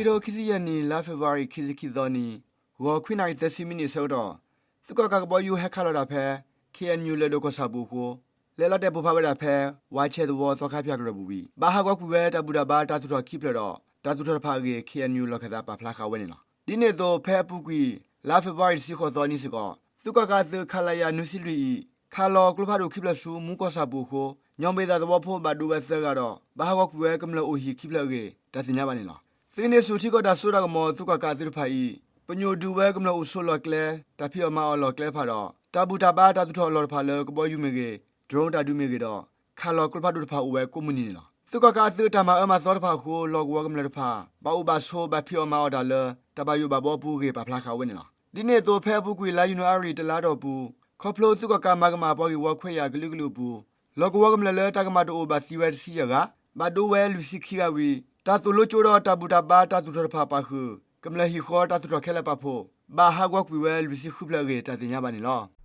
ခံကထိခံဆံယဲၢ်နံၣ် လါဖ့ၤဘြူၤအါရံၤ ခံဆံခံသီနံၤ ဂီၤခွံနၣ်ရံၣ်သၢဆံမံးနံးအဆၢကတီၢ် သုးကီၣ်ကးကဘီယူၤဟဲခးလီၤတၢ်ဖဲ ခ့ၣ်အဲၣ်ယူၣ် လၢၢ်ဒိၣ်ကီၢ်ဆၣ်ပူၤအဃိ လဲၤလီၤတဲာ်ပိၢ်ဖးဝဲဒၣ်ဖဲ ဝါဆဲးသဝီသီခါဖၠၣ်ကရၢၢ်ပူၤဝံၤ ဘၣ်ဟးဂီၤကွံာ်ဝဲတၢ်ဘူၣ်တၢ်ဘါတၢ်သူၣ်ထီၣ်ခံဖျၢၣ်ဒီး တၢ်သူၣ်ထီၣ်တဖၣ်အဂ့ၢ် ခ့ၣ်အဲၣ်ယူၣ် လီၢ်ခၢၣ်သးပာ်ဖျါဃာ်ဝဲန့ၣ်လီၤ. ဒ်န့ၣ်အသိး ဖဲအပူၤကွံာ် လါဖ့ၤဘြူၤအါရံၤ တဆံဃိးသီနံၤစ့ၢ်ကီး သုးကီၣ်ကးအသုး ခလရ နွံဆံလွံၢ်အံၤ ခးလီၤကျိဖးဒိၣ်ခံဖျၢၣ်ဆူ မူကီၢ်ဆၣ်ပူၤအဃိ ညီဘ့ၣ်သၣ်သဝီဖိဘၣ်ဒိဝဲသၢဂၤဒီး ဘၣ်ဟးဂီၤကွံာ်ဝဲကမျၢၢ်အိၣ်ဟံၣ်ခံဖျၢၣ်အဂ့ၢ် တၢ်သ့ၣ်ညါဘၣ်န့ၣ်လီၤ. သုးန့ၢ်ဆူၣ်ထံကီၢ်တၢ်စိတၢ်ကမီၤ သုးကီၣ်ကးအသုးတဖၣ်အံၤ ပညိၣ်ဒုးဝဲကမျၢၢ်အိၣ်ဆိးလီၢ်ကျဲ တၢ်ဖံးအီၣ်မၤအီၣ်လီၢ်ကျဲတဖၣ်ဒီး တၢ်ဘူၣ်တၢ်ဘါတၢ်သူၣ်ထီၣ်အလီၢ်တဖၣ်လၢကဘီယူၤမ့ၢ်ဂ့ၤ, drone တၢ်ဒုးမ့ၢ်ဂ့ၤဒီး ခးလီၤကျိဖးဒိၣ်တဖၣ်အိၣ်ဝဲကိးမုၢ်နံၤန့ၣ်လီၤ. သုးကီၣ်ကးအသုးအတၢ်မၤအၢမၤသီတဖၣ်အဃိ လီၢ်ကဝီၤကမျၢၢ်တဖၣ် ဘၣ်အိၣ်ဘၣ်ဆိးဘၣ်ဖံးအီၣ်မၤအီၣ်တၢ်လၢ တၢ်ဘၣ်ယိၣ်ဘၣ်ဘှီအပူၤအဂ့ၢ် ပာ်ဖျါဃာ်ဝဲန့ၣ်လီၤ. ဒ်န့ၣ်အသိး ဖဲအပူၤကွံာ် လါယနူၤအါရံၤ တလါအတီၢ်ပူၤ ခီဖျိသုးကီၣ်ကးမၤကမၣ်ပှၤဂ့ၢ်ဝီခွဲးယာ်ကလုာ်ကလုာ်အပူၤ လီၢ်ကဝီၤကမျၢၢ်လၢတၢ်ကမၣ်တအိၣ်ဘၣ်သံဝဲတဆံယဲၢ်ဂၤ, ဘၣ်ဒိဝဲလွံၢ်ဆံခံဂၤဝံၤ တၢ်သိၣ်လိကၠိဒီးတၢ်ဘူၣ်တၢ်ဘါတၢ်သူၣ်ထီၣ်တဖၣ်ပာ်ဃုာ် ကမျၢၢ်ဟံၣ်ဃီတၢ်သူၣ်ထီၣ်ခဲလၢာ်ပာ်ဖှိၣ် ဘၣ်ဟးဂီၤကွံာ်ဝဲလွံၢ်ဆံဃုဖျၢၣ်အဂ့ၢ် တၢ်သ့ၣ်ညါဘၣ်န့ၣ်လီၤ.